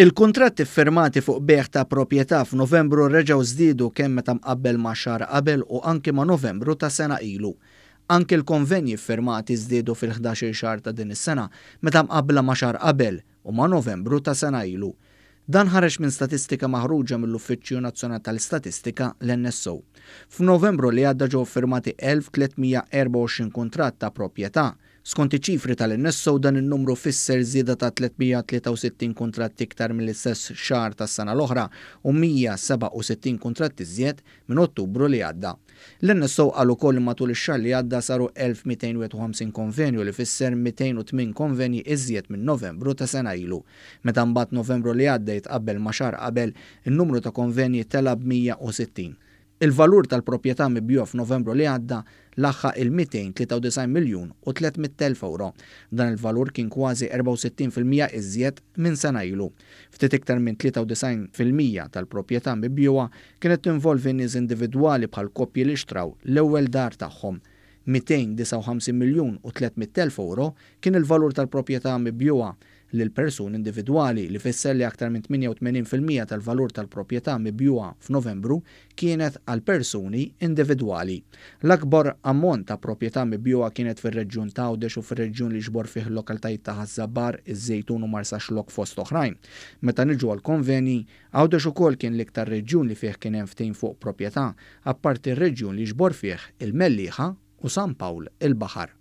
Il-kuntratti ffirmati fuq bejgħ ta' proprjetà f'Novembru reġgħu żdiedu kemm meta mqabbel ma' xahar qabel u anki ma' Novembru ta' sena ilu. Anki l-konvenji ffirmati żdiedu fil-ħdax-il xahar ta' din is-sena meta mqabbla ma' xahar qabel u ma' Novembru ta' sena ilu. Dan ħareġ minn statistika maħruġa mill-Uffiċċju Nazzjonali tal-Istatistika, l-NSO. F'Novembru li għadda ġew ffirmati 1,324 kuntratt ta' proprjetà. Skont iċ-ċifri tal-NSO dan in-numru fisser żieda ta' 363 kuntratt iktar mill-istess xahar tas-sena l-oħra u 167 kuntratt iżjed minn Ottubru li għadda. L-NSO qal ukoll li matul ix-xahar li għadda saru 1,251 konvenju li fisser 208 konvenji iżjed minn Novembru ta' sena ilu. Meta mbagħad Novembru li għadda jitqabbel ma' xahar qabel, in-numru ta' konvenji tela' b'160. Il-valur tal-proprjetà mibjugħa f'Novembru li għadda laħaq il-293 miljun u 300 elf ewro. Dan il-valur kien kważi 64% iżjed minn sena ilu. Ftit iktar minn 93% tal-proprjetà mibjugħa kienet tinvolvi nies individwali bħal koppji li xtraw l-ewwel dar tagħhom. 259 miljun u 300 elf ewro kien il-valur tal-proprjetà mibjugħa lil persuni individwali, li fisser li aktar minn 88% tal-valur tal-proprjetà mibjugħa f'Novembru kienet għal persuni individwali. L-akbar ammont ta' proprjetà mibjugħa kienet fir-reġjun t'Għawdex u fir-reġjun li jiġbor fih il-lokalitajiet ta' Ħaż-Żabbar, iż-Żejtun u Marsaxlokk fost oħrajn. Meta niġu għall-konvenji, Għawdex ukoll kien l-iktar reġjun li fih kien hemm ftehim fuq proprjetà, apparti r-reġjun li jiġbor fih il-Mellieħa u San Pawl il-Baħar.